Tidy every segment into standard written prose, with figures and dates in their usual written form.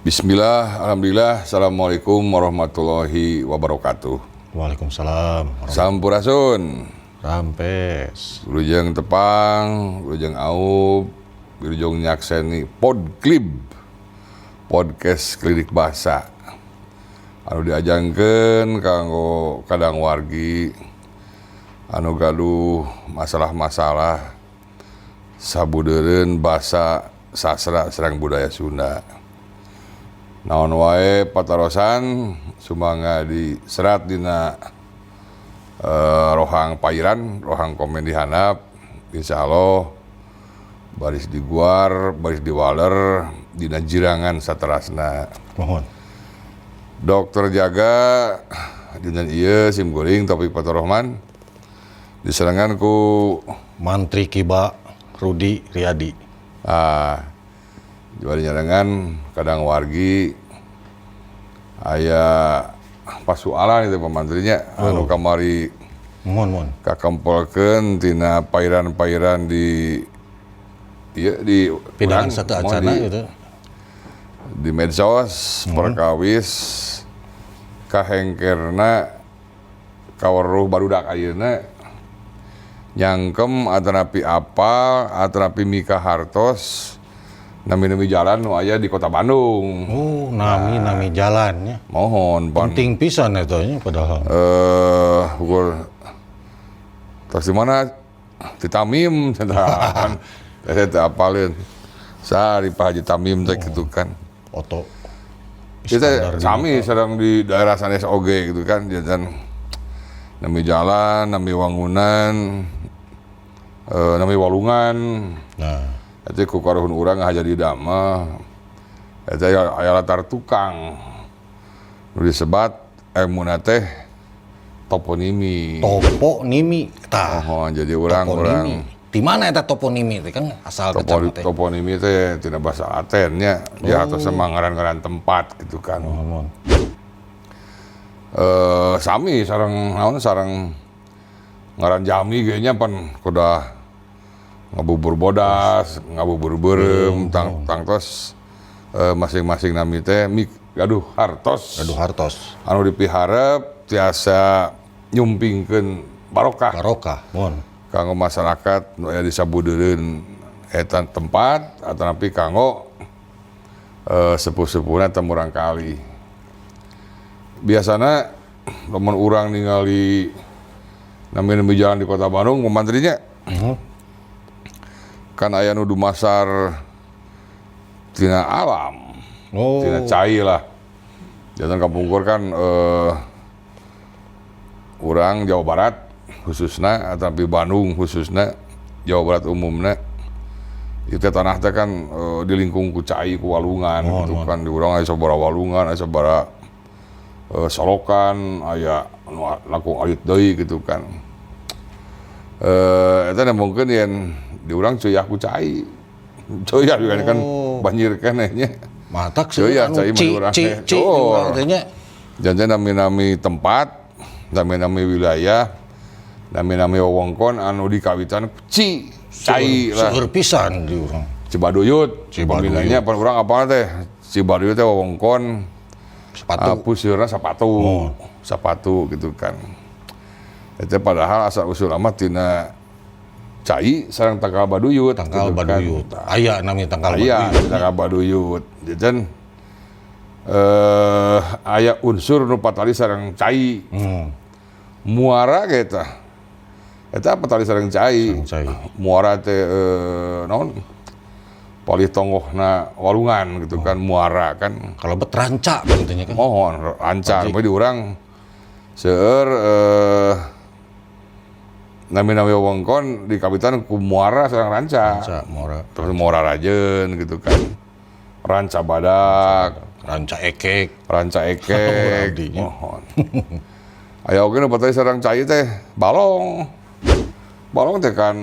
Bismillah, alhamdulillah, assalamualaikum warahmatullahi wabarakatuh. Waalaikumsalam. Sampurasun. Rampes. Wilujeng tepang, wilujeng aub, wilujeng nyakseni Podklib, podcast Klinik Bahasa. Anu diajangkeun kanggo kadang wargi anu gaduh masalah-masalah sabudeureun basa, sastra sareng budaya Sunda. Naon wae patarosan sumangga diserat dina rohang pairan, rohang komen di handap. Insya Allah baris diguar, baris diwaler dina jirangan saterasna. Mohon. Dokter jaga dinten ieu sim kuring Taufik Faturrahman disarengan ku Mantri Kiba Rudi Riyadi. Ah, jual nyarengan kadang wargi aya pasualan itu pemantrinya anu kamari Mohon, mohon. Kakempelkeun tina pairan-pairan di ieu di Pindangan urang, satu mohon acana gitu. Di medsos perkawis kahengkerna kaweruh barudak ayeuna nyangkem atanapi apal atanapi mika hartos nami-nami jalan nu aya di Kota Bandung. Oh, nami-nami jalannya. Mohon pan. Penting pisan eta nya padahal. Ukur tos di mana di Tamim kan saya teu apaleun sari Pak Haji Tamim teh gitu kan. Oto. Kita Iskandar di sami sedang di daerah sanes oge gitu kan, jalan nami jalan, nami wangunan, nami walungan. Nah, itu ku karuhun urang ngahaja di dama eta aya latar tukang nu disebat emuna teh toponimi. Toponimi tah. Oh, jadi urang urang Toponimi. Di mana eta toponimi teh kan asal kecamatan teh? Toponimi teh tina bahasa Latin nya, ya atau sama ngaran-ngaran tempat gitu kan. Mohon, mohon. Sami sareng naon, sareng ngaran jami ge nya, pan kuda ngabubur bodas, ngabubur beureum, tangtos masing-masing nami teh mik gaduh hartos. Gaduh hartos. Anu dipiharep tiasa nyumpingkeun barokah. Barokah, mohon. Kanggo masyarakat nu aya di sabudeureun eta tempat atanapi kanggo sepuh-sepuhna teh murangkali. Biasana lamun urang ningali nami-nami jalan di Kota Bandung, pemantrinya, kan aya nu dumasar tina alam, tina cai lah. Janten kapungkur kan urang Jawa Barat khususna atau Bandung khususna, Jawa Barat umumna itu tanah teh kan dilingkung ku cai, ku walungan gitu kan. Di urang aya sabaraha walungan, aya sabaraha solokan, aya anu langkung alit deui gitu kan. Eta mungkin yen di urang cuyah ku cai, cuyah juga kan banjir keneh nya. Matak Cuyah anu cai mah ci di urang ci teh. ci di urang teh nya. Janten nami-nami tempat, nami-nami wilayah, nami-nami wewengkon anu dikawitan ci, cai lah. Seueur pisan di urang. Cibaduyut, Cibaduyut. Paminanya pan urang apa teh? Cibaduyut teh wewengkon sepatu. Pusirna sepatu. Sepatu gitu kan. Itu padahal asal usul amat tina cai sareng tangkal baduyut Tangkal gitu kan. Baduyut. Aya namanya tangkal Aya baduyut. Tangkal baduyut. Jadi aya unsur nu patali sareng cai. Muara gitu. Eta patali sareng cai. Sareng cai. Muara teh naon? Palih tonggohna walungan gitu kan, muara kan. Kalau bet ranca begitunya kan. Mohon ranca, di urang seueur nami-nami wewengkon di kawitan ku muara sareng ranca. Ranca, muara. Terus Muara Rajeun gitu kan. Ranca Badak, Ranca Ekek. Ranca Ekek. Abdinya. Mohon. Aya oge nu patali sareng cai teh balong. Balong teh kan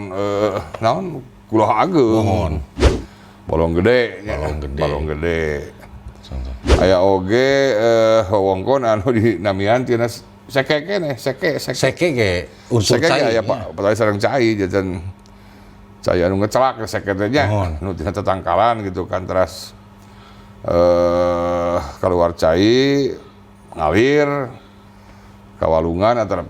naon, kulah ageung. Mohon. Balong gede nya. Balong gede. Balong gede. Aya oge wewengkon anu dinamian tina seke keneh, seke, seke. Seke ge unsur Seke ge cai. aya pak patali sareng cai, jajan cai anu ngecelak seke teh nya. Mohon. Nu tina tetangkalan gitu kan, teras keluar cai ngalir ka walungan atau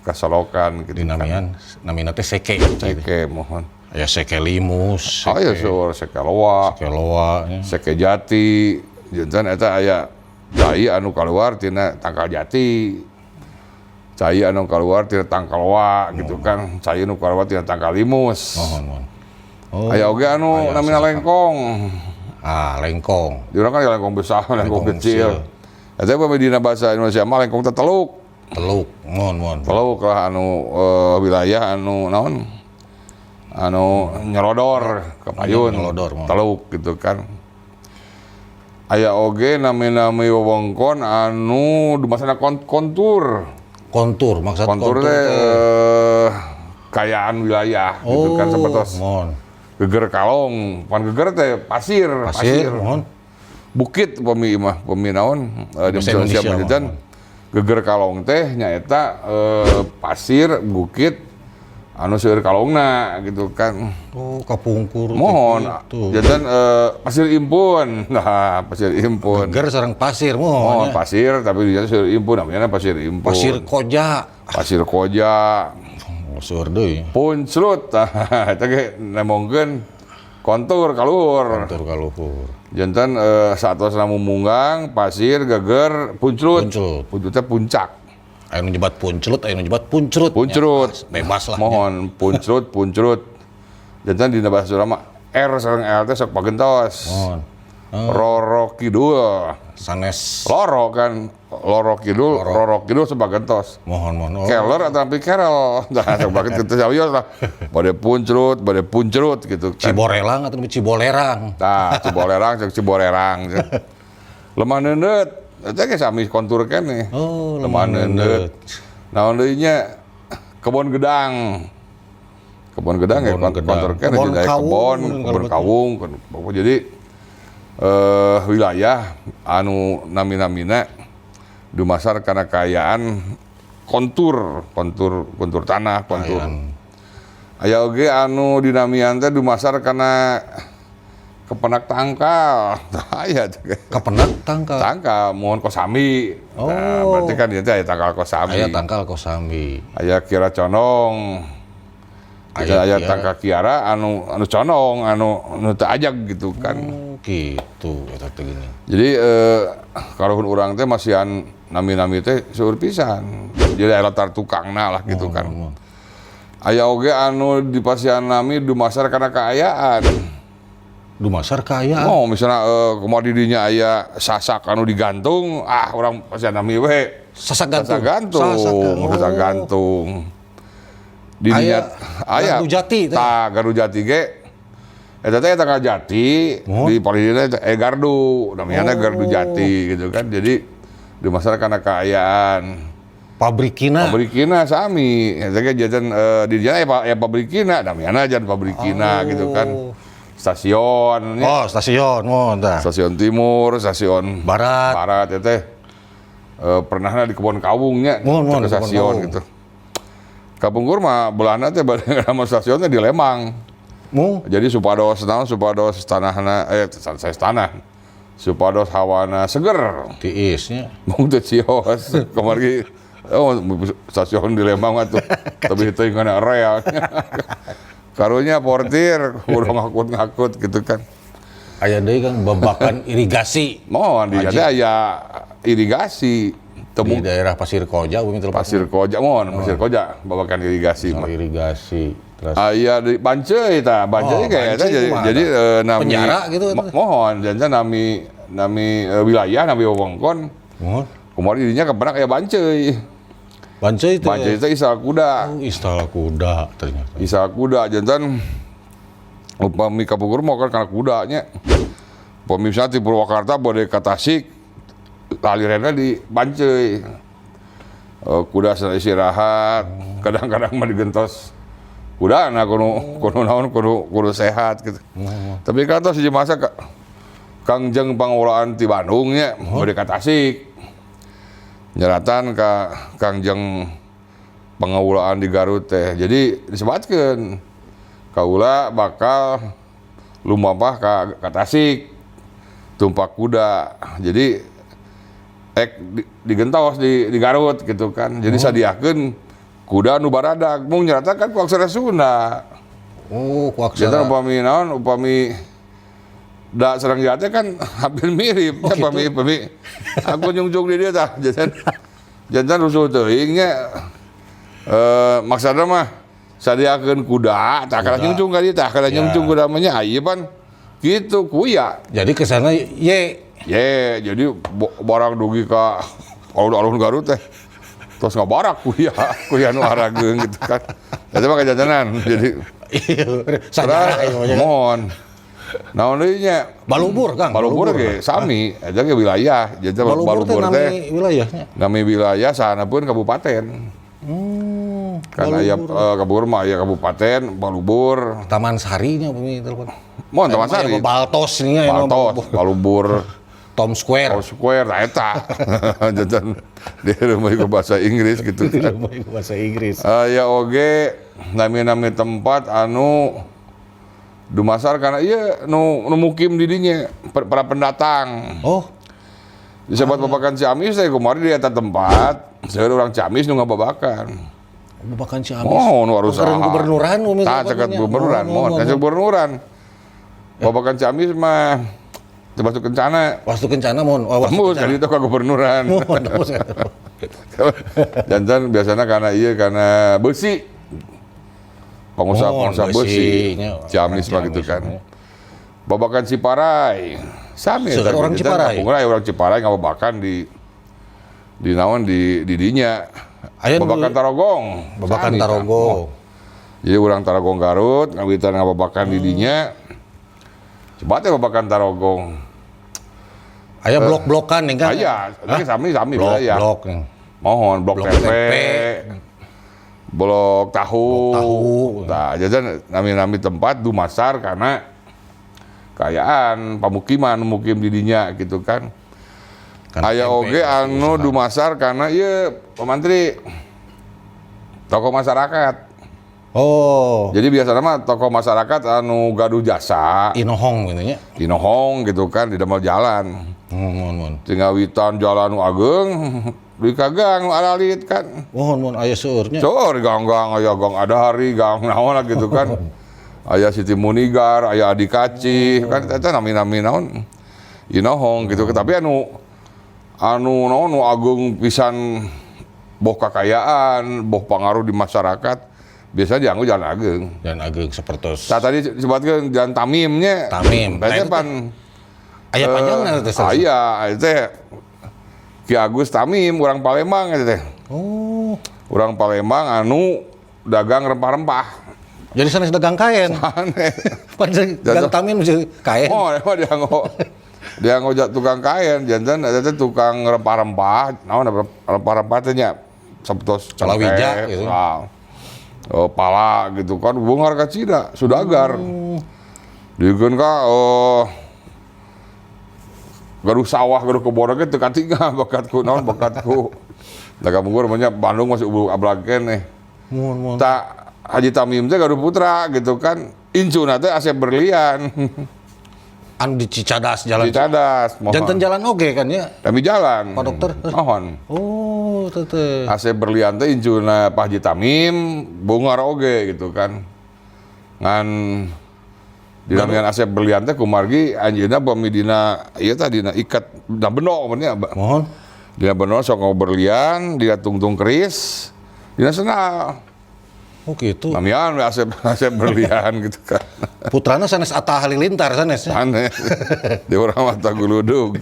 ka solokan gitu. Dinamian namina teh seke. Seke, mohon. Aya seke limus, Oh iya, seur seke loa, seke loa nya. Seke jati. Janten eta aya cai anu keluar tina tangkal jati. Cai anu keluar tina tangkal loa gitu kan. Cai anu keluar tina tangkal limus. Mohon, mohon. Oh. Aya oge anu Aya namina lengkong. Ah, lengkong. Di urang kan lengkong besar, lengkong Lengkong kecil. Eta upami dina bahasa Indonesia mah lengkong teh teluk. Teluk, mohon, mohon. Teluk lah anu wilayah anu naon? Anu nyelodor ke payun. Nyelodor, mohon. Teluk gitu kan. Aya oge nami-nami wewengkon anu dumasana kontur. Kontur, maksud Kontur kontur teh teh. Kayaan wilayah gitu kan, Oh, seperti mohon. Geger Kalong, pan geger teh pasir, Pasir, mohon. Bukit upami mah, upami naon di Bahasa Indonesia Indonesia, mah janten mohon. Geger Kalong teh nyaeta pasir bukit anu seueur kalongna gitu kan. Oh, kapungkur teh Mohon, gitu. Janten pasir impun. Nah, pasir impun. Geger sareng pasir, mohon. Mohon Ya. pasir tapi di seueur impun namanya pasir impun. Pasir koja. Pasir koja. Oh, seueur deui. Punclut. Tah, eta ge nemongkeun kontur kaluhur. Kontur kaluhur. Janten saatosna mumunggang, pasir, geger, punclut. Punclut. Punclut teh puncak. Aya nu nyebat punclut, aya nu nyebat puncrut. Puncrut. Ya, bebas lah. Mohon punclut, puncrut. Janten dina bahasa Sunda mah R sareng L teh sok pagentos. Mohon. Oh, Roro Kidul. Sanes. Loro kan, Loro Kidul, Roro Kidul sok pagentos. Mohon, mohon. Oh, Keller atau sampai kerel. Nah, sok pagentos kitu sawios lah. Bade puncrut, bade puncrut gitu kan. Ciborelang atau Cibolerang. Tah, Cibolerang, cek Ciborerang. Lemah neundeut, eta ge sami kontur keneh. Oh, lemah lemah neundeut. neundeut. Naon deui nya? Kebon gedang. Kebon gedang ya Kebon gedang. kontur keneh Kebon jadi kawung, kebon, kalau kebon betul. kawung, kebon. Jadi wilayah anu nami-namina dumasar karena kaayaan kontur, kontur, kontur tanah, kontur. Kaayaan. Aya oge anu dinamian teh dumasar karena kepenak tangkal. Tah, aya teh. Kepenak tangkal. Tangkal mohon kosambi. Nah, Oh. berarti kan dia teh aya tangkal kosambi. Aya tangkal kosambi. Aya kira condong. Aya, Aya aya kiara. tangkal kiara anu anu condong, anu anu teu ajag gitu kan. Oh, gitu eta teh gini. Jadi karuhun urang teh masihan nami-nami teh seueur pisan. Jadi aya latar tukangna lah gitu kan. Mohon. Aya oge anu dipasihan nami dumasar karena kaayaan. Dumasar kaayaan. Oh, misalnya kumaha di dinya aya sasak anu digantung, ah urang pasihan nami we. Sasak gantung. Sasak gantung, Sasak gantung. sasak gantung. Di Aya dinya aya Gardu Jati teh. Tah, Gardu Jati ge eta teh tangkal jati Oh. di palihna teh gardu, namanya Gardu Jati gitu kan. Jadi dumasar karena kaayaan. Pabrikina. Pabrikina sami, eta ge jajan di dinya aya pabrikina, namanya jan pabrikina gitu kan. Stasiun, nya. Oh, stasiun, mohon tah. Stasiun Timur, stasiun Barat. Barat ya teh. Pernahna di Kebon Kawungnya, Mohon, mohon, ke Kebon stasiun Kawung. gitu. Kapungkur mah belana teh bade nama stasiunnya di Lemang. Mu. Jadi supados naon supados tanahna saya tanah. Supados hawana seger. Tiis nya. Mung teu cios kamari oh stasiun di Lembang mah tuh tapi teuing kana rea. Karunya portir udah ngakut-ngakut gitu kan. Aya deui kan babakan irigasi Mohon di Wajib. teh aya irigasi di temu daerah Pasir Koja bumi terlepas Pasir Koja mohon Pasir Koja babakan irigasi mah. irigasi terus Aya di Banceuy tah, Banceuy Oh, kayak Banceuy jadi kumaha jadi tah? nami Penjara gitu mohon jangan nami nami wilayah nami wewengkon mohon kumaha dirinya kepenak aya Banceuy. Banceuy itu Banceuy teh isal kuda. Oh, istana kuda ternyata. Isal kuda jantan upami kapungkur mah kan kana kudanya. Upami misalnya di Purwakarta bade ka Tasik lalirena di Banceuy. Kuda sedang istirahat, kadang-kadang mah digentos kuda nah kudu kudu naon kudu kudu sehat gitu. Tapi kan tos hiji masa ka, Kangjeng Pangulaan ti Bandung nya bade ka Tasik. Nyeratan ka Kangjeng Pangaulaan di Garut teh. Jadi disebatkeun kaula bakal lumampah ka Tasik tumpak kuda. Jadi Ek digentos di Garut gitu kan. Jadi sadiakeun kuda nu baradag mung nyerata kan ku aksara Sunda. Oh, ku Janten aksara. Upami naon, upami da sareng jate kan hampir mirip. Oh, gitu. Upami upami aku nyungcung di dieu tah, janten janten rusuh teuing nya, maksudna mah sadiakeun kuda tah kana Kuda. Nyungcung ka dieu tah kana nyungcung kuda mah nya ieu pan kitu kuya. Jadi kesana ye. Ye, jadi barang dugi ka alun-alun Garut teh tos ngabarak kuya, kuya nu arageung gitu kan. Eta mah kajantenan. Jadi Iya, sajarah ieu mah. Mohon. Naon deui nya? Balubur, Kang. Balubur ge sami, eta ge wilayah. Jadi Balubur teh Balubur nami teh wilayahnya. Nami wilayah sana pun kabupaten. Kan aya Kabur mah aya kabupaten Balubur. Taman Sari nya upami telepon. Mohon Taman Sari. Aya Baltos nih aya Baltos, Balubur. Tom Square. Tom Square, nah eta. Janten di rumah ieu bahasa Inggris gitu kan. Bahasa Inggris. Aya oge nami-nami tempat anu dumasar karena iya nu nu mukim di dinya para pendatang. Oh, Disebut babakan Ciamis teh kemarin di eta tempat, seueur urang Ciamis nu ngababakan. Babakan Ciamis. Oh, nu harus Tukeran gubernuran umi Tah cekat gubernuran, mohon cekat gubernuran. Babakan Ciamis mah termasuk kencana. Wastu Kencana mohon. Oh, Wastu Tembus Kencana. kali itu ke gubernuran. Mohon tembus. Jantan biasanya karena iya karena besi. Pengusaha-pengusaha Mohon, besi. besinya. Ciamis mah gitu kan. Babakan Ciparai. Sami Seueur eta orang gitu. Ciparai. Kampung orang Ciparai ngababakan di naon di dinya. Aya nu- Babakan Tarogong. Babakan Sami, Tarogong. oh. Jadi orang Tarogong Garut ngawitan ngababakan di dinya. Coba teh Babakan Tarogong. Aya blok-blokan nih kan. Aya, tapi sami-sami wilayah. Blok-blok nih. Mohon blok, Blok tempe, tempe. Blok tahu. Blok tahu. Nah, jadi nami-nami tempat dumasar karena kayaan pamukiman mukim di dinya gitu kan. Karena Aya tempe, oge pasti anu usaha. Dumasar karena ieu Pak Mantri tokoh masyarakat. Oh, Jadi biasanya mah tokoh masyarakat anu gaduh jasa, inohong gitu nya. dinohong gitu kan di damel jalan. Mohon, mohon, mohon. Tinggal witan jalan nu ageng, di kagang nu aralit kan. Mohon, mohon aya seueurnya. Seur gang-gang aya gang Adahari, gang naon lah gitu kan. Aya Siti Munigar, aya Adi Kacih, kan eta nami-nami naon inohong gitu. Tapi anu anu naon nu agung pisan boh kakayaan, boh pangaruh di masyarakat, biasanya dianggo jalan ageng. Dan ageng sepertos. Nah, tadi disebutkan jalan Tamimnya. Tamim. Berarti Nah, itu pan Aya panjangna teh. Aya, itu teh Ki Agus Tamim, orang Palembang itu teh. Oh. Orang Palembang anu dagang rempah-rempah. Jadi sanes dagang kain. Aneh. Pan dagang Tamim mesti kain. Oh, emang dia ngojak tukang kain, jantan eta teh tukang rempah-rempah, naon rempah-rempah teh nya sabtos Palawija, cengkeh, gitu. ah. Oh, pala gitu kan, bungar kacida, sudagar. Digeun ka oh gaduh sawah, gaduh kebon ge teu katinggal bakatku naon bakatku. Da kapungkur mah nya Bandung masih ubur ablag keneh. Mohon, mohon. Tak Haji Tamim teh gaduh putra gitu kan. Incuna teh Asep Berlian. Anu di Cicadas jalan. Di Cadas, mohon. Janten jalan oge kan ya. Kami jalan. Pak dokter. Mohon. Oh, teteh. Asep Berlian teh incuna Pak Haji Tamim, bungar oge gitu kan. Ngan dinamian Asep Berlian teh kumargi anjeunna pami dina ieu tah dina ikat dina beno nya. Mohon. Dina beno sok berlian, dina tungtung keris, dina sendal. Oh gitu. Namian we Asep Asep Berlian gitu kan. Putrana sanes Atta Halilintar sanes. Aneh. Di urang mah Taguludug.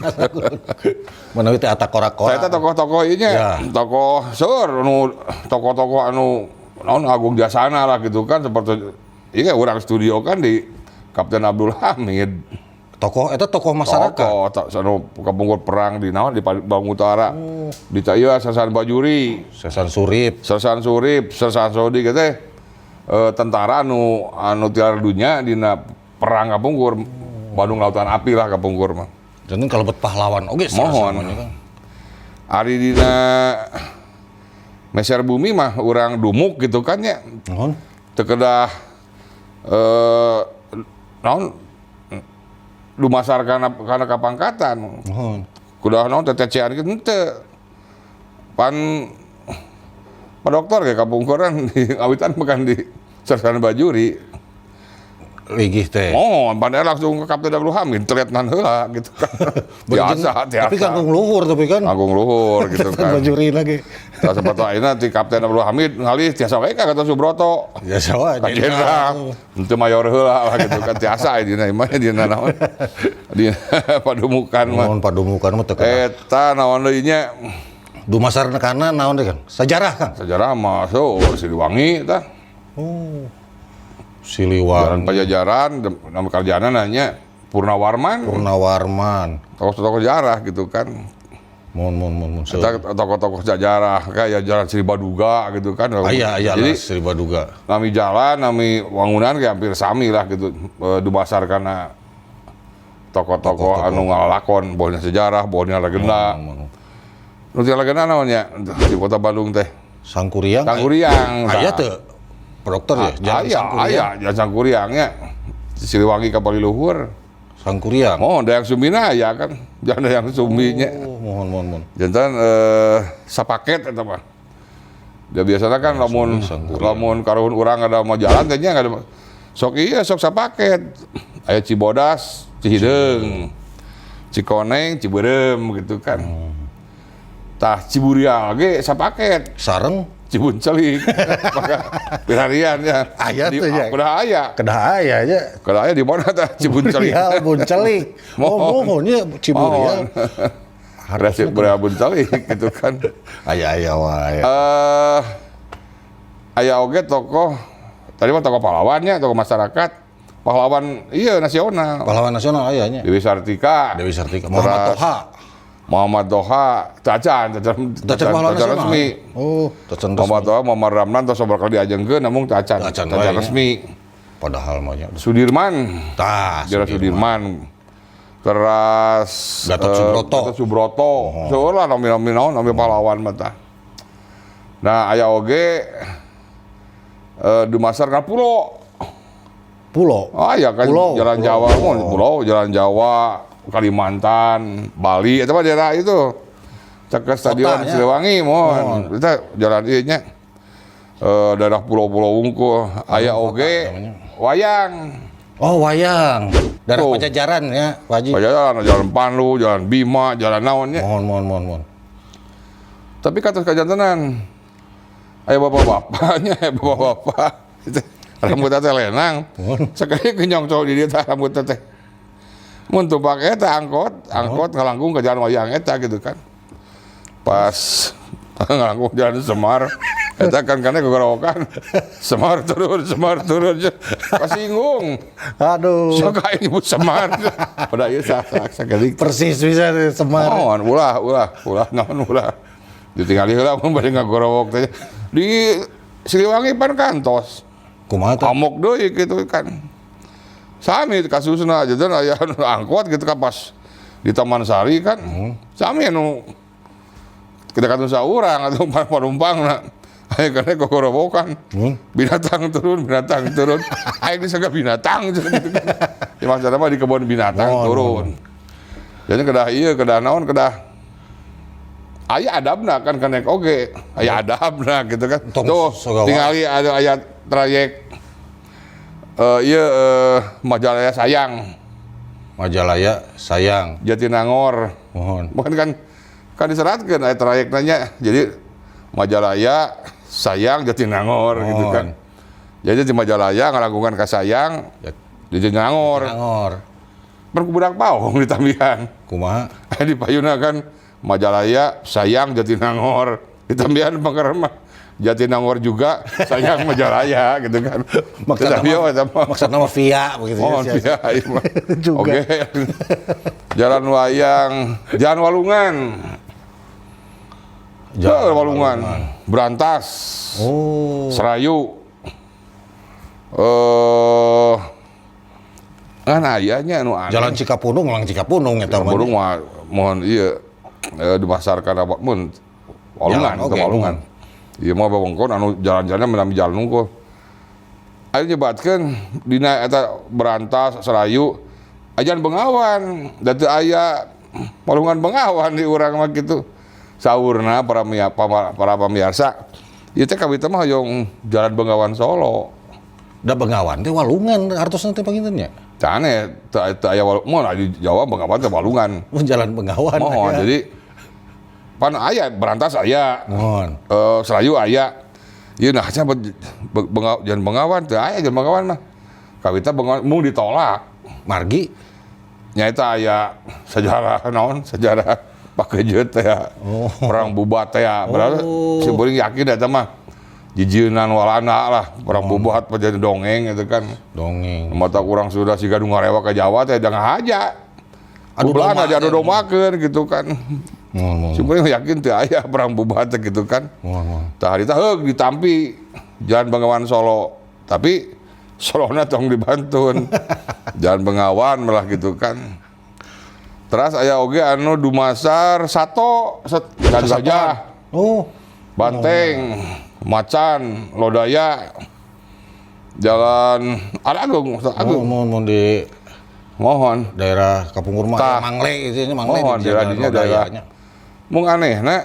Manawi teh Atta Kora-kora. Saya tokoh-tokoh ini, Ya. tokoh seur, anu tokoh-tokoh anu naon agung jasana lah gitu kan seperti iya orang studio kan di Kapten Abdul Hamid. Tokoh eta tokoh masyarakat. Tokoh tak anu kapungkur perang di naon di Bandung Utara. Di ieu Sersan Bajuri, Sesan Surip. Sersan Surip, Sersan Sodi gitu teh tentara anu anu tiar dunya dina perang kapungkur Bandung Lautan Api lah kapungkur mah. Janten kalau buat pahlawan oge Mohon. semuanya kan. Ari dina meser bumi mah urang dumuk gitu kan ya. Mohon. Teu kedah naon dumasar kana kana kapangkatan. Mohon. Kudah naon TTC-an gitu henteu. Pan Pak Dokter ge kapungkuran di ngawitan bukan di Sersan Bajuri. Ligih teh. Oh, padahal langsung ke Kapten Abdul Hamid, terlihat heula gitu kan. Biasa, biasa. Tapi kangkung luhur tapi kan. Kangkung luhur gitu kan. Bajuri lagi. Tah sempat ayeuna ti Kapten Abdul Hamid ngalih tiasa wae ka Gatot Subroto. Biasa wae. Ka jenderal, henteu mayor heula lah gitu kan tiasa dina imah dina naon. Dina padumukan mah. Mohon padumukan mah teu kena. Eta naon deui nya? Dumasar kana naon deui kan? Sejarah kan? Sejarah mah so Siliwangi tah. Oh. Siliwangi. Jalan Pajajaran, nama kerjaanna nanya Purnawarman. Purnawarman. Tokoh-tokoh sejarah gitu kan. Mohon mohon mohon. Mohon. Eta tokoh-tokoh sejarah kayak Jalan Sri Baduga gitu kan. Aya aya jadi lah Sri Baduga. Nami jalan, nami wangunan kayak hampir sami lah gitu. Dumasar karena tokoh-tokoh anu ngalakon, bohnya sejarah, bohnya legenda. Nu teu legenda naonnya di kota Bandung teh? Sangkuriang. Sangkuriang. Aya teu? Dokter ya, Jalan aya, Sangkuriang. Aya, Jalan Sangkuriang nya. Siliwangi ka Paliluhur. Sangkuriang. Oh, Dayang Sumbina aya kan. Jalan Dayang Sumbinya. Oh, mohon mohon mohon. Jantan sapaket eta mah. Dia biasanya kan lamun lamun karuhun urang ada mau jalan teh nya ada sok iya sok sapaket. Aya Cibodas, Cihideung, Cikoneng, Cibeureum gitu kan. Tah Ciburial ge sapaket. Sareng Cibuncelik. Maka pirarian ya. Aya tuh ya. Kedah aya. Kedah aya ya. Kedah aya di mana tah Cibuncelik? Ciburial Buncelik. Oh, mohon ya Ciburial. Harusnya Buncelik gitu kan. Aya aya wae. Aya oge tokoh tadi mah tokoh pahlawannya, tokoh masyarakat. Pahlawan iya nasional. Pahlawan nasional ayanya. Dewi Sartika. Dewi Sartika. Muhammad Toha. Muhammad Toha, tacan, tacan, tacan pahlawan nasional. Resmi. Oh, tacan resmi. Muhammad Toha, Muhammad Ramdan tos bakal diajengkeun namun tacan, tacan, tacan resmi. Padahal mah nya. Sudirman. Tah, Sudirman. Teras Gatot Subroto. Gatot Subroto. Oh. Seueur lah nami-nami naon nami pahlawan mah tah. Nah, aya oge dumasar ka pulo. Pulo. Ah, ya kan pulau, Jalan pulau. Jawa, pulau, Jalan Jawa, Kalimantan, Bali, itu mah daerah itu. Cek Stadion Siliwangi mohon. Kita jalan ieu nya. Daerah pulau-pulau wungkul, aya oge wayang. Oh, wayang. Daerah Pajajaran ya, Pak Haji. Pajajaran, Jalan Pandu, Jalan Bima, Jalan naon nya. Mohon mohon mohon mohon. Tapi katos kajantenan. Aya bapak-bapaknya, bapak-bapak. Rambutnya teh lenang. Sekali kenyong di dieu teh rambutnya teh. Mun tumpak eta angkot, angkot ngalangkung ke jalan wayang eta gitu kan. Pas ngalangkung jalan Semar, eta kan kana gogorowokan. Semar turun, Semar turun. Kasinggung. Aduh. Sok aing nyebut Semar. Pada ieu sakedik. Persis bisa Semar. Mohon ulah ulah ulah naon ulah. Ditinggali heula mun bade ngagorowok teh. Di Siliwangi pan kantos. Kumaha teh? Amok deui gitu kan. Sami kasusna jadi aya anu angkot gitu kan pas di Taman Sari kan. Sami anu kita katun saurang atau panumpang na. Aya kana gogorowokan. Binatang turun, binatang turun. Aing disangka binatang gitu kan. Di maksudna mah di kebun binatang turun. Jadi kedah ieu kedah naon kedah aya adabna kan kanek oge, aya adabna gitu kan. Tuh tingali ada aya trayek ieu Majalaya Sayang. Majalaya Sayang. Jatinangor. Mohon. Bukan kan kan diseratkeun aya trayekna nya. Jadi Majalaya Sayang Jatinangor gitu kan. Jadi di Majalaya ngalakukan ka Sayang di Jatinangor. Jatinangor. Berkubudak paong ditambihan. Kumaha? Di payuna kan Majalaya Sayang Jatinangor. Ditambihan pangkerma Jatinangor juga Sayang Majalaya gitu kan. Maksud nama via begitu oh, ya. Via juga. Oke. Jalan Wayang, Jalan Walungan. Jalan Walungan. Berantas. Oh. Serayu. Kan ayahnya anu aneh. Jalan Cikapundung, lang Cikapundung eta mah. Cikapundung mah mohon ieu dibasarkan apa mun Walungan, okay, Walungan. Ieu mah wewengkon anu jalan-jalanna menami jalan nungkul. Ayo nyebatkeun dina eta Berantas Serayu ajan Bengawan da teu aya Walungan Bengawan di urang mah gitu. Saurna para pamirsa, ieu teh kawita mah hoyong Jalan Bengawan Solo. Da Bengawan teh walungan artosna teh panginten nya. Cane teu teu aya mun di Jawa Bengawan teh walungan. Oh, Jalan Bengawan. Mohon aya. jadi pan aya Berantas aya. Mohon. Serayu aya. Ieu nah nya Jalan Bengawan teu aya Jalan Bengawan mah. Kawita Bengawan mung ditolak. Margi. Nyaeta aya sejarah naon, sejarah pakejeut teh ya. Oh. Perang Bubat teh ya. Berarti si kuring yakin eta mah jijieunnan Walanda lah, perang Bubat menjadi dongeng gitu kan. Dongeng. Mata kurang sudah siga nu ngarewa ke Jawa teh jangan haja. Adu Ku Belanda domba aja adu teh. dombakeun gitu kan. Mohon, mohon. Si kuring yakin teu aya perang Bubat teh gitu kan. Mohon, mohon. Tah harita heug ditampi Jalan Bengawan Solo. Tapi Solona tong dibantun. Jalan Bengawan malah gitu kan. Terus aya oge anu dumasar sato set, dan gajah, Oh. banteng, macan, lodaya, Jalan Agung, Agung. Mohon, mohon, mohon di Mohon. daerah Kapungkur mah Tah. Mangle itu nya Mangle Mohon, di daerah jalan dinya daerah. Lodayanya. Mung aneh na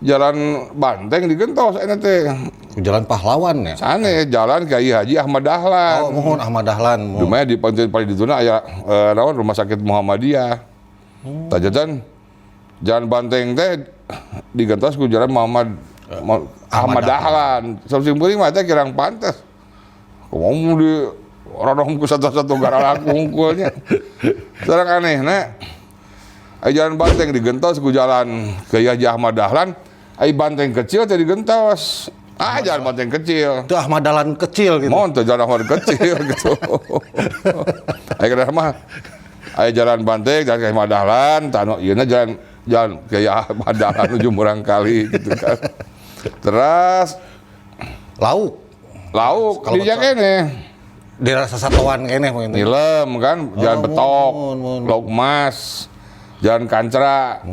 Jalan Banteng digentos eta teh. Jalan Pahlawan ya. Sane Jalan Kiai Haji Ahmad Dahlan. Oh, mohon Ahmad Dahlan. Mohon. Dumaya di paling paling dituna aya naon Rumah Sakit Muhammadiyah. Tah jajan Jalan Banteng teh digentos ku Jalan Muhammad Ahmad Dahlan. Sim kuring mah teh kirang pantes. Kumaha di rodong ku satu-satu gara kungkulnya. Sekarang aneh na. Ai Jalan Banteng digentos ku Jalan Kiai Haji Ahmad Dahlan, ai Banteng kecil teh digentos. Ah, Jalan Banteng kecil. Itu Ahmad Dahlan kecil gitu. Mohon tuh jalan Ahmad kecil gitu. Ayo kada mah aya Jalan Banteng, Jalan Kiai Ahmad Dahlan, tano ieu jalan Jalan Kiai Ahmad Dahlan nuju murangkali gitu kan. Terus Lauk. Lauk Kalau di kene. Daerah Sasatoan kene mungkin. Nilem kan, Jalan Oh, Betok, mohon, mohon. Lauk Emas, Jalan Kancra.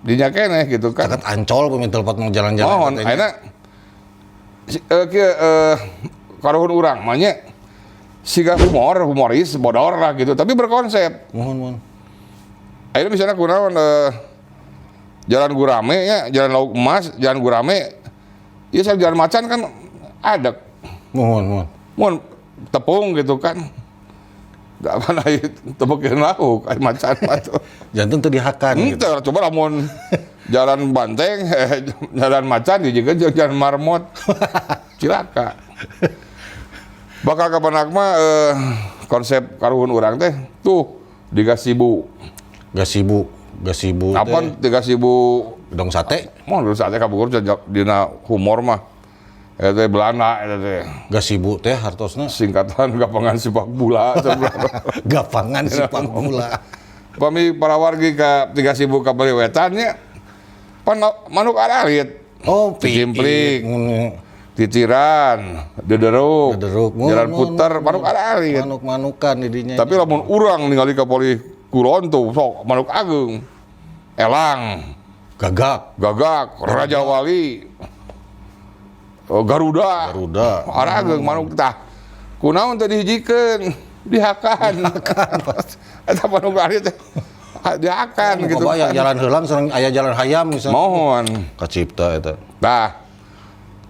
Dinya kene gitu kan. Caket Ancol pemimpin tempat mau jalan-jalan. Mohon, katanya. ayeuna kieu karuhun urang mah nya siga humor, humoris, bodor lah gitu, tapi berkonsep. Mohon, mohon. Ayeuna misalnya kunaon Jalan Gurame ya, Jalan Lauk Emas, Jalan Gurame, ya saya Jalan Macan kan ada. Mohon, mohon. Mun tepung gitu kan. Da apa aya tepukeun lauk, aya macan mah tuh. Janten teu dihakan gitu. Henteu, coba lamun Jalan Banteng, Jalan Macan dijieun jeung Jalan Marmot. Cilaka. Bakal kapanak mah konsep karuhun urang teh tuh di Gasibu. Gasibu, Gasibu. Kapan di Gasibu? Gedong sate. Mau dulu sate kabukur dina humor mah. Eta teh Belanda eta teh. Gasibu teh hartosna Singkatan gapangan sepak bola. Gapangan sipak bola. Pami para wargi ka di Gasibu ka Bali Wetan nya pan manuk aralit. Oh, Cimplik. piit. Titiran, dederuk, Dederuk. jalan Mun, putar, manuk aralit. Manuk-manukan di dinya. Tapi lamun urang ningali ka poli kulon tuh sok manuk ageung. Elang, Gagak, gagak, Raja Wali, Garuda. Garuda. Arageung manuk tah. Kunaon teh dihijikeun? Dihakan. Eta manuk arit teh dihakan gitu Kebayang kan. Jalan heulang sareng aya jalan hayam misalnya. Mohon. Kacipta eta. Tah.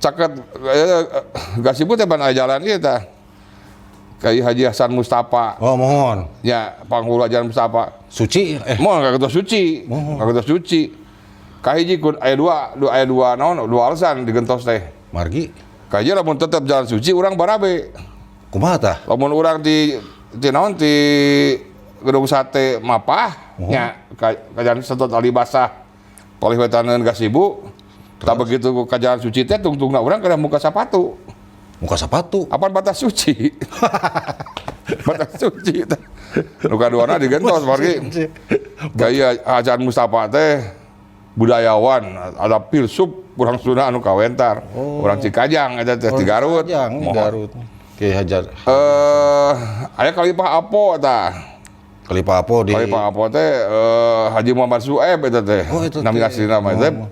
Caket Gasibu teh pan aya jalan ieu tah. Kiai Haji Hasan Mustafa. Oh, mohon. Ya, panghulu Haji Mustafa. Suci Mohon ka ketua suci. Ka ketua suci. Kahiji kun aya dua, dua aya dua naon, dua alasan digentos teh. Margi. Kahiji lamun tetep jalan suci urang barabe. Kumaha tah? Lamun urang di di naon di Gedung Sate mapah nya ka jalan Sentot Alibasah palih wetaneun Gasibu. Tak begitu ka jalan suci teh tungtungna urang kada muka sapatu. Muka sepatu. Apaan batas suci? Batas suci teh. Nu kaduana digentos margi. Gaya Hasan Mustafa teh budayawan, ada filsuf urang Sunda anu kawentar. Urang Cikajang eta teh di Garut. Cikajang, di Mohon. Garut. Ki Hajar. Aya Khalifah Apo tah. Khalifah Apo di Khalifah Apo teh Haji Muhammad Sueb eta teh. Oh, eta Nami teh. aslina mah teh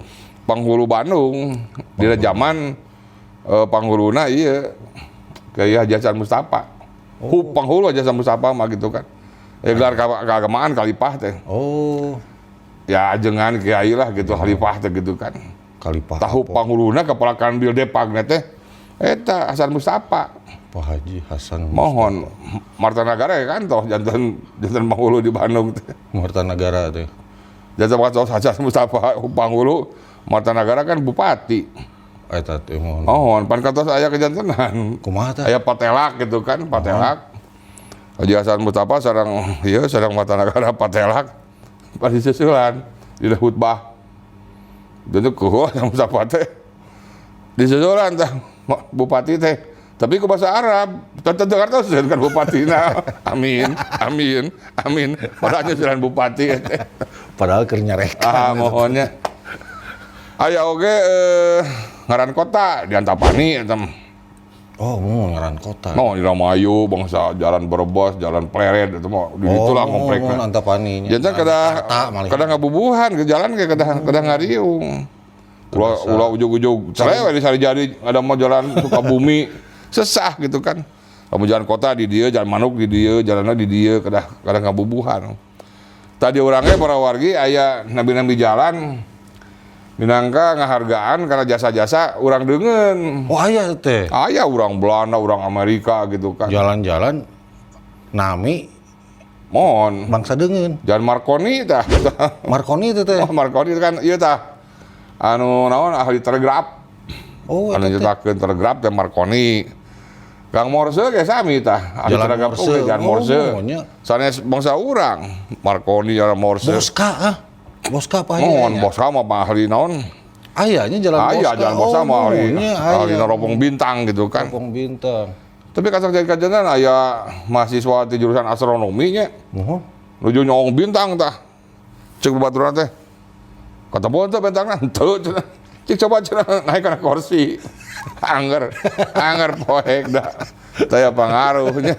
Panghulu Bandung. Dina zaman panghuluna ieu Kiai Haji Hasan Mustafa. Oh. Panghulu Haji Hasan Mustafa mah gitu kan. Ya, gelar keagamaan khalifah teh. Oh, Ya ajengan kiai lah gitu, khalifah teh gitu kan. Khalifah. Tahu panguluna kepala Kanwil Depag teh eta Hasan Mustafa. Pak Haji Hasan. Mohon Martanagara ya kan toh janten janten pangulu di Bandung teh. Martanagara teh. Janten waktu Hasan Mustafa pangulu, Martanagara kan bupati. Eta teh mohon. Mohon pan kantos aya kejantenan. Kumaha teh? Aya patelak gitu kan, patelak. Haji Hasan Mustafa sareng ieu sareng Martanagara patelak pas disusulan di khutbah. Jadi kuhu Hasan Mustafa teh disusulan tah bupati teh. Tapi ku bahasa Arab, tentu ngartos kan bupatina. Amin, amin, amin. Padahal nyusulan bupati teh. Padahal keur nyarekan. Ah, mohonnya. Aya oge ngaran kota di Antapani eta mah. Oh, mau ngaran kota. No, di Ramayu, bangsa Jalan Berbos, Jalan Pleret itu mah di ditu lah oh, komplekna. Mohon Antapani nya. Janten kedah Jakarta malih. Kedah ngabubuhan ke jalan ke kedah kedah ngariung. Ulah ulah ujug-ujug celewe di Sarijadi ada mau jalan Sukabumi sesah gitu kan. Kamu jalan kota di dieu, jalan Manuk di dieu, jalannya di dieu kedah kedah ngabubuhan. Tadi orangnya para wargi aya nabi-nabi jalan minangka ngahargaan karena jasa-jasa urang deungeun. Oh, aya teh. Aya urang Belanda, urang Amerika gitu kan. Jalan-jalan nami Mohon. Bangsa deungeun. Jalan Marconi tah. Marconi itu teh. Oh, Marconi itu kan ieu tah. Anu naon ahli telegraf. Oh, Anu eta teh. nyiptakeun telegraf teh Marconi. Gang Morse ge sami tah. Ahli Jalan telegraf Morse. oge jalan Oh, Morse. nya. Sanes bangsa urang. Marconi jalan Morse. Boska ah. Boska apa Mohon aya? Boska mah ahli naon? Ayanya jalan Aya Boska. jalan Boska Oh, mah ahli nya, aya. ahli neropong bintang gitu kan. Neropong bintang. Tapi kasar jadi kajian aya mahasiswa di jurusan astronomi nya Mohon. nuju nyong bintang tah. Cek babaturan teh. Kata pun teh bintangna henteu cenah. Cik coba cenah naik kana kursi. Angger, angger poek dah. Taya pangaruhnya.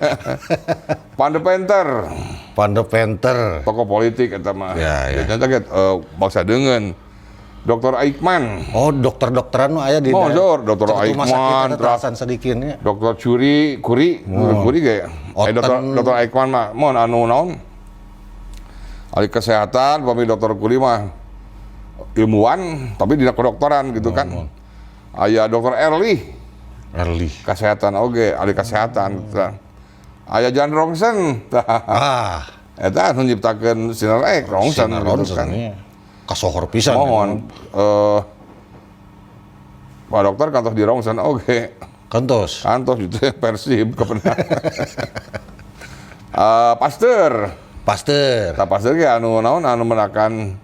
Pandepenter, Pandepenter. Tokoh politik eta mah. Ya, ya. Jadi teh bangsa deungeun. Dr. Aikman, Oh, dokter-dokteran nu aya di Oh, sor, Dokter Rumah sakit Aikman, eta Hasan Sadikin nya. Dr. Curi, Kuri, Kuri ge. Oten. Dr. Dr. Aikman mah mun anu naon? Ahli kesehatan, pami Dr. Kuri mah ilmuwan tapi tidak kedokteran gitu kan. Aya Dr. Erli, Erli. Kesehatan oge, ahli kesehatan. Tah. Aya Jan Rongsen, tah. Ah, Eta anu nyiptakeun sinar X, Rongsen Sinar gitu Ronsen kan. nya. Kasohor pisan. Mohon Pak Dokter kantos di Rongsen oge. Kantos. Kantos itu Persib kebenar. Pasteur. Pasteur. Tah Pasteur ge anu naon anu menakan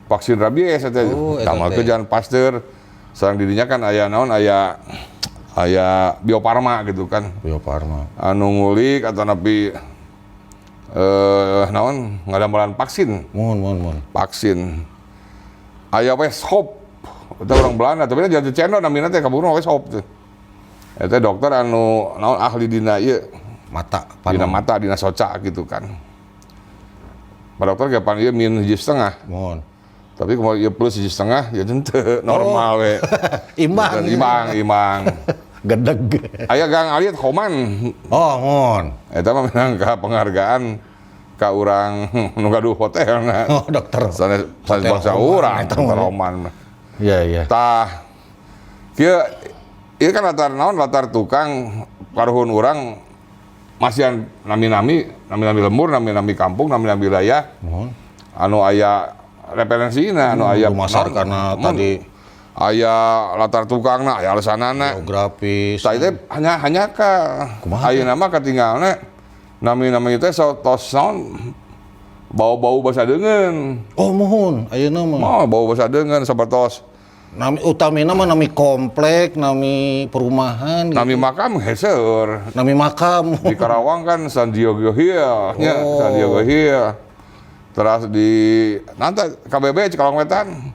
vaksin rabies eta. Oh, eta Tamalkeun teh. jalan Pasteur. Sareng didinya kan aya naon aya aya Bio Farma gitu kan. Bio Farma. Anu ngulik atau napi naon ngadamelan vaksin, Mohon, mohon, mohon. Vaksin. Aya Westhoff. Itu orang Belanda, tapi jangan cendo namina teh kaburu Westhoff teh. Eta dokter anu naon ahli dina ieu Mata, dina panon. Mata dina soca gitu kan. Pak dokter ge pan ieu min 1,5. Mohon. Tapi kalau ieu plus 1,5 ya henteu normal we. Imbang. Imbang, imbang. Gedeg. Aya Gang Alit Homan. Oh, mohon. Eta mah minangka penghargaan ka urang nu gaduh hotel na. Oh, dokter. Sanes sanes Hotel bangsa Homan, urang, eta hotel mah. Homan. Iya, iya. Tah kieu ieu kan latar naon latar tukang karuhun urang masihan nami-nami, nami-nami lembur, nami-nami kampung, nami-nami wilayah Mohon. Anu aya referensina, anu aya Dumasar naon, karena mun, tadi aya latar tukangna, aya alasanana. Geografis. Tah itu hanya hanya ka Kumaha ayeuna mah katinggalna nami-nami teh tos naon bau-bau basa deungeun. Oh, mohon. Ayeuna mah. Oh, bau basa deungeun sapertos Nami utamina mah nami komplek, nami perumahan, gitu. Nami makam heseur. Nami makam. Di Karawang kan San Diego Hill, nya Oh. San Diego Hill. Terus di nanti KBB Cikalong Wetan.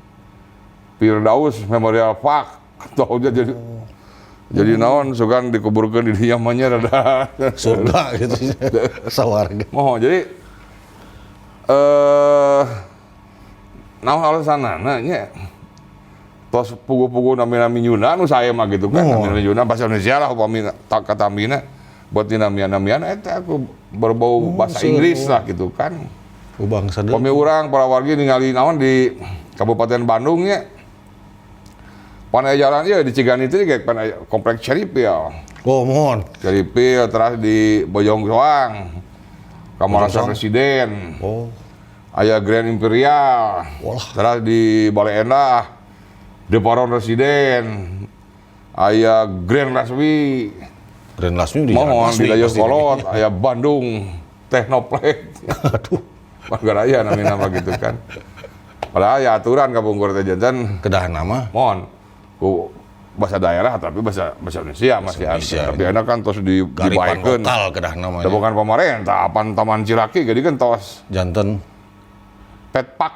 Firdaus Memorial Park. Tahu jadi naon sugan dikuburkeun di dinya mah nya rada Surga gitu. Sawarga. Mohon jadi naon alasanana nya tos pugu-pugu nami-nami Yuna nu saya mah gitu kan Oh. nami-nami Yuna bahasa Indonesia lah upami tak katamina buat dinamian-namian eta aku berbau bahasa Seru. Inggris lah gitu kan. Oh, bangsa deui. Pami urang para wargi ningali naon di Kabupaten Bandung nya. Pan aya jalan ieu di Ciganitri ge pan aya komplek Cherryville. Oh, mohon. Cherryville terus di Bojongsoang. Kamarasa Bojongsoang. Residen. Oh. Aya Grand Imperial. Walah. Terus di Baleendah Deparon Residen. Aya Grand Laswi. Grand Lasmi di Jalan Mohon Laswi di pasti. Kolot, aya Bandung Teknoplex. Aduh. Margaraya nama gitu kan. Padahal ya aturan kapungkur teh janten Kedah nama. mohon ku bahasa daerah tapi bahasa bahasa Indonesia masih ada. Indonesia, Tapi enak kan terus di Garipan dibaekeun. lokal kedah namanya. Da bukan pemerintah, apan Taman Ciraki jadi kan tos Janten Petpak,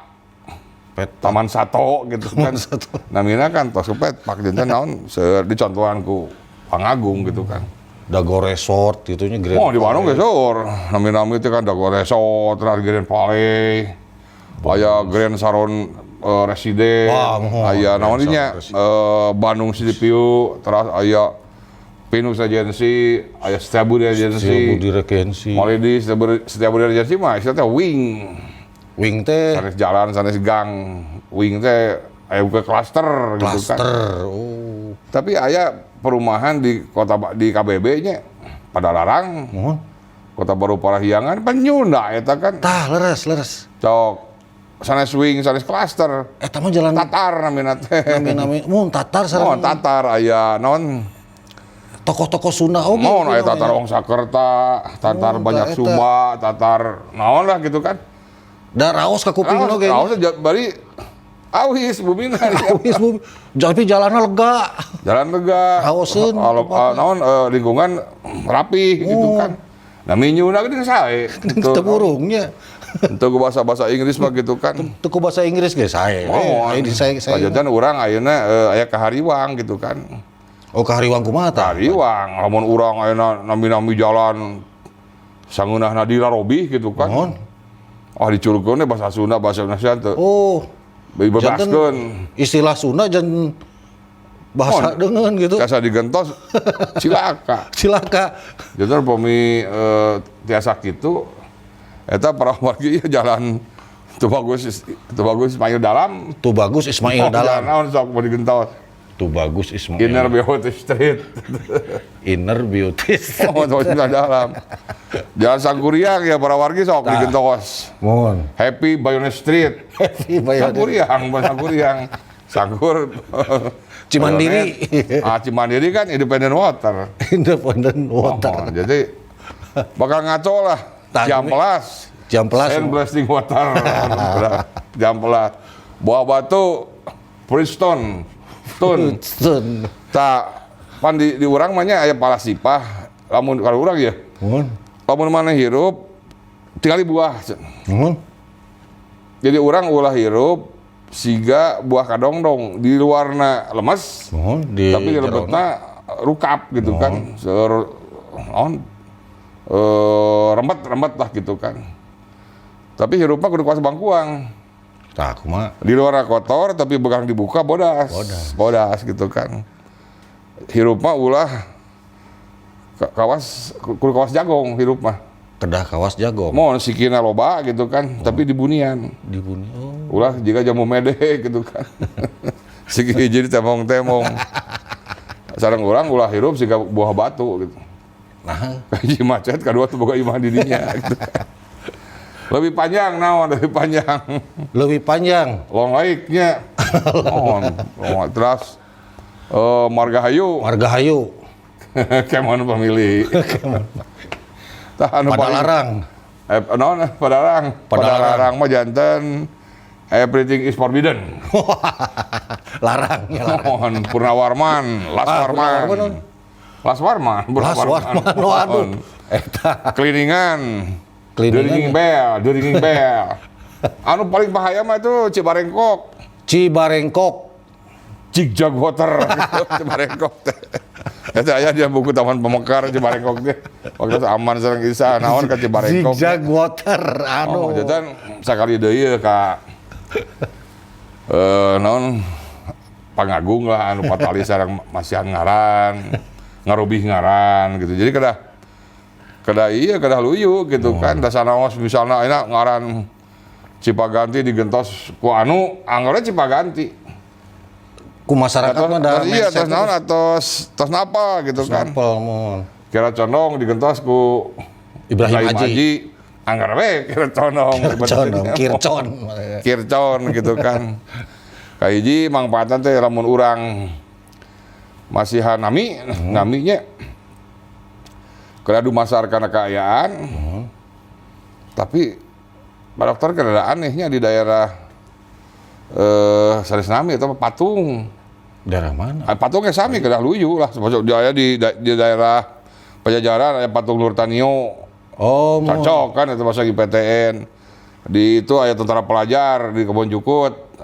pet Taman Sato gitu kan. Sato. Namina kan tos ke Petpak janten naon seueur dicontohan ku Pangagung gitu kan. Dago Resort gitunya Grand. Oh, di Bandung ge seueur. Nami-nami itu kan Dago Resort, terus Grand Valley, aya Grand Saron Residen, Wah, mohon. aya Grand naon dinya Saron Bandung City View, terus aya Pinus Agency, aya Setiabudi Agency. Setiabudi Regency. Mulai di Setiabudi Agency mah istilahnya wing. Wing teh Sanes jalan, sanes gang. Wing teh aya buka klaster gitu kan. klaster. Oh. Tapi aya perumahan di kota di KBB nya Padalarang. Mohon. Kota Baru Parahyangan pan Nyunda eta kan. Tah leres leres. Cok sanes wing sanes klaster. Eta mah jalan Tatar namina teh. nami-nami mun Tatar Oh, sareng Tatar aya naon? tokoh-tokoh Sunda oge. Naon aya gitu Tatar namanya. Wangsakerta, Tatar Oh, Banyak eta. Sumba, Tatar naon lah gitu kan. Da raos ka kuping Raos, oge. raos bari awis bumina. Awis bumi. Tapi jalanna lega. Jalan lega. Raoseun Kalau tempatna. naon lingkungan rapi gitu Oh. kan. Nah minyuna geuning sae. Gitu. Teu burungnya. Untuk bahasa-bahasa Inggris mah gitu kan. Teu ku bahasa Inggris ge sae. Oh, Aya di sae sae. Lanjutan urang ayeuna aya ka Hariwang gitu kan. Oh, ka Hariwang kumaha tah? Hariwang, lamun urang ayeuna nami-nami jalan sangeunahna dirarobi gitu kan. Mohon. Ah dicurugkeun we bahasa Sunda, bahasa Indonesia teu. Oh. Dibebaskeun. Istilah Sunda jangan bahasa Mohon. deungeun gitu. Tiasa digentos cilaka. Cilaka. Jadi pami tiasa kitu eta para wargi ieu jalan Tubagus Tubagus Ismail Dalam. Tubagus Ismail Oh, jalan Dalam. naon sok mau digentos. Tubagus Ismail. Inner Beauty Street. Inner Beauty. Oh, Tubagus Ismail Dalam. Jalan Sangkuriang ya para wargi sok digentos. Mohon. Happy Bayonet Street. Happy Bayonet. Sangkuriang, bukan Sangkuriang. Sangkur. Cimandiri. Bayonet. Ah, Cimandiri kan Independent Water. Independent Water. Oh, jadi bakal ngaco lah. Tah, Jampelas. Jampelas. Sand blasting water. Jampelas. Buah batu Princeton. Tun. Tun. Tak pan di urang mah nya aya palasipah. Lamun kalau urang ya. Mohon. Lamun mana hirup tinggali buah. Mohon. Jadi urang ulah hirup siga buah kadongdong di luarna lemes Mohon di tapi di jerona. lebetna rukap gitu kan. Ser naon rembet-rembet lah gitu kan. Tapi hirupna kudu kuas bangkuang. Tah kumaha? Di luar kotor tapi begang dibuka bodas. Bodas gitu kan. Hirup mah ulah kawas kudu kawas jagong hirup mah. Kedah kawas jagong. Mau sikina loba gitu kan, tapi di bunian. Di buni. Oh. Ulah jika jamu mede gitu kan. Siki hiji ditemong-temong. Sareng urang ulah hirup siga buah batu gitu. Nah, Kahiji macet, kedua tuh boga imah di dinya gitu kan. Lebih panjang naon, lebih panjang. lebih panjang. Long lake-nya. Oh, oh, terus Margahayu, Margahayu. Kemon pemilih. Tah anu paling Padalarang. Naon Padalarang. Padalarang. Padalarang mah janten everything is forbidden. Larang ya larang. Mohon Purnawarman, Las Ah, Warman. Purnawarman. Las Warman, Las Warman, waduh. Eta Kliningan. Kliningan. The Ringing Bell, The Ringing Bell. Anu paling bahaya mah itu Cibarengkok. Cibarengkok. Jigjag Water Cibarengkok teh. Eta aya dia buku Taman Pemekar Cibarengkok teh. Waktu aman sareng Isa naon ka Cibarengkok. Zigzag Water. Oh, Aduh. jantan sakali deui ka naon Pangagung lah anu patali sareng masihan ngaran, ngarubih ngaran gitu. Jadi kedah Kedah iya, kedah luyu gitu kan. Da sanaos misalnya ayeuna ngaran Cipaganti digentos ku anu, anggernya Cipaganti. Ku masyarakat mah da Iya, mindset tos naon atos tos napa gitu kan. Napel mohon. Kiara Condong digentos ku Ibrahim Aji. Aji. Angger we Kiara Condong. Kircon, kircon. Kircon gitu kan. Kahiji mangfaatna teh lamun urang masihan nami, naminya kedah dumasar kana kaayaan. Tapi Pak Dokter kedah anehnya di daerah sanes nami atau patung. Daerah mana? Ah, patungnya sami kedah luyu lah. Termasuk dia di daerah Pajajaran ada patung Nurtanio. Oh, mohon. Cocok kan itu masuk IPTN. Di itu ada tentara pelajar di Kebon Jukut.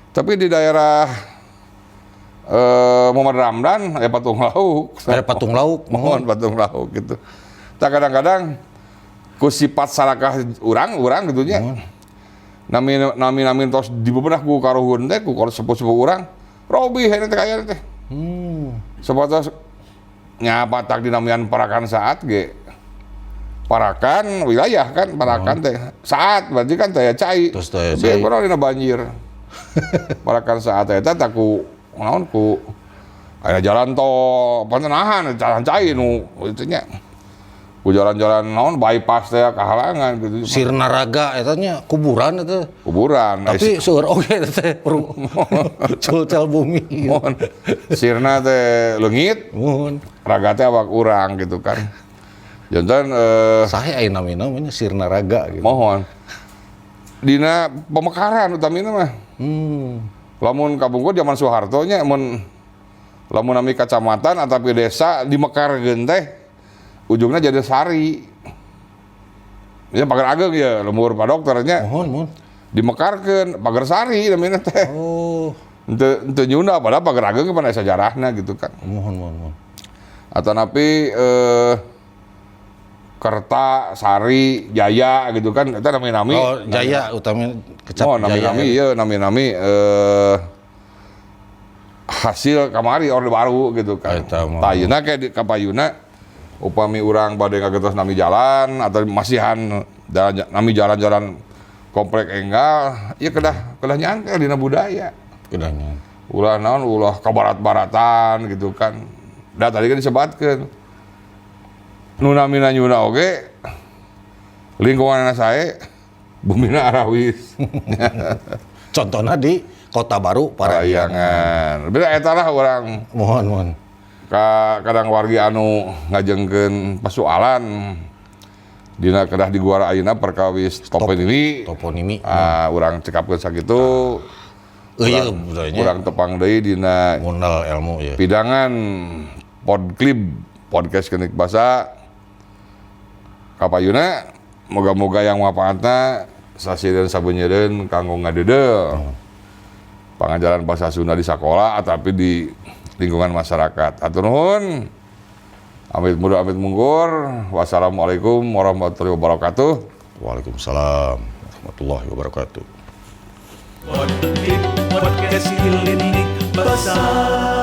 Tapi di daerah Muhammad Ramdan ada patung lauk. Ada patung lauk, Mohon patung lauk gitu. Tak kadang-kadang ku sifat sarakah urang-urang gitu nya. Nami nami nami tos dibebenah ku karuhun teh ku sepuh-sepuh urang. Robih ini teh kaya teh. Sapatos nya patak dinamian Parakan saat ge. Parakan wilayah kan, Parakan teh saat berarti kan teh cai. Terus teh Tapi cai. kurang dina banjir. Parakan saat eta tak ku naon ku aya jalan tol nahan jalan cai nu itu nya. Ku jalan-jalan naon bypass teh kahalangan gitu. Sirnaraga eta nya kuburan eta. Kuburan. Tapi seueur oge eta teh culcal bumi. Mohon. Sirna teh leungit, Mohon. raga teh awak urang gitu kan. Jantan Sahe aya namina mah nya Sirnaraga gitu. Mohon. Dina pemekaran utamina mah. Lamun kapungkur zaman Soeharto nya mun lamun nami kacamatan ataupun desa dimekarkeun teh ujungnya jadi sari. Ya Pagar Ageng ya lembur Pak Dokternya Mohon, mohon. Dimekarkeun Pagar Sari namina teh. Oh, Henteu henteu nyunda padahal Pagar Ageng kan aya sajarahna gitu kan. Mohon, mohon, mohon. Atau napi Kerta, Sari, Jaya gitu kan eta nami-nami. Oh, Jaya utamanya kecap Oh, Jaya. nami-nami iya nami-nami hasil kamari Orde Baru gitu kan. Eta mah. Tayuna kayak di kapayuna upami urang bade ngagentos nami jalan atau masihan jalan, nami jalan-jalan komplek enggal, ya kedah kedah nyangkel dina budaya. Kedahnya. Ulah naon ulah ke barat-baratan gitu kan. Da tadi kan disebatkeun. Nu namina nyuna oge lingkungan sae bumina arawis. Contohnya di Kota Baru Parahyangan. Parahyangan. Beda eta lah urang Mohon, mohon. Ka kadang wargi anu ngajengkeun persoalan dina kedah di guara ayeuna perkawis toponimi. Toponimi. Ah, urang cekapkeun sakitu. Iya, budayanya. Urang tepang deui dina Mundal ilmu ya. Pidangan Podklib podcast Klinik Basa kapayuna moga-moga yang manfaatna sasideun sabeunyereun kanggo ngadeudeuh pangajaran bahasa Sunda di sekolah ataupun di lingkungan masyarakat. Hatur nuhun. Amit mundur amit mungkur. Wassalamualaikum warahmatullahi wabarakatuh. Waalaikumsalam warahmatullahi wabarakatuh. Podcast Klinik Basa.